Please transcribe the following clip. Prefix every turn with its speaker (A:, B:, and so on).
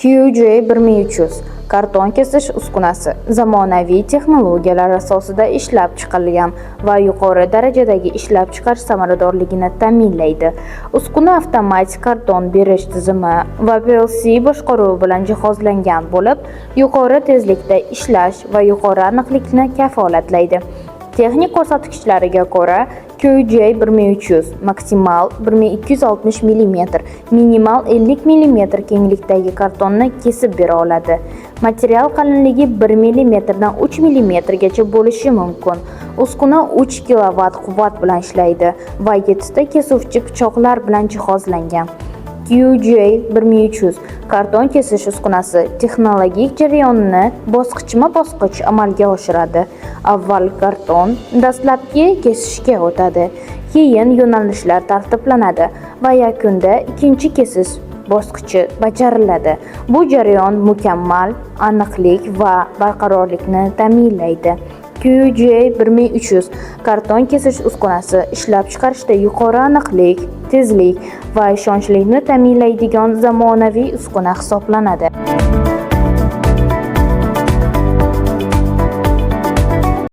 A: QJ 1300 karton kesish uskunasi zamonaviy texnologiyalar asosida ishlab chiqarilgan va yuqori darajadagi ishlab chiqarish samaradorligini ta'minlaydi. Uskuna avtomatik karton berish tizimi va PLC boshqaruvi bilan jihozlangan bo'lib, yuqori tezlikda ishlash va yuqori aniqlikni kafolatlaydi. Texnik ko'rsatkichlariga ko'ra, QJ 1300 maksimal 1260 mm, minimal 50 mm kenglikdagi kartonni kesib bera oladi. Material qalinligi 1 mm dan 3 mm gacha bo'lishi mumkin. Uskuna 3 kilovat quvvat bilan ishlaydi va 7 ta kesuvchi pichoqlar bilan jihozlangan. QJ 1300 karton kesish uskunasi texnologik jarayonni bosqichma-bosqich amalga oshiradi. Avval karton dastlabki kesishga o'tadi, keyin yo'nalishlar tartiblanadi va yakunda ikkinchi kesish bosqichi bajariladi. Bu jarayon mukammal aniqlik va barqarorlikni ta'minlaydi. QJ 1300 karton kesish uskunasi ishlab chiqarishda yuqori aniqlik, tezlik va ishonchlikni ta'minlaydigan zamonaviy uskuna hisoblanadi.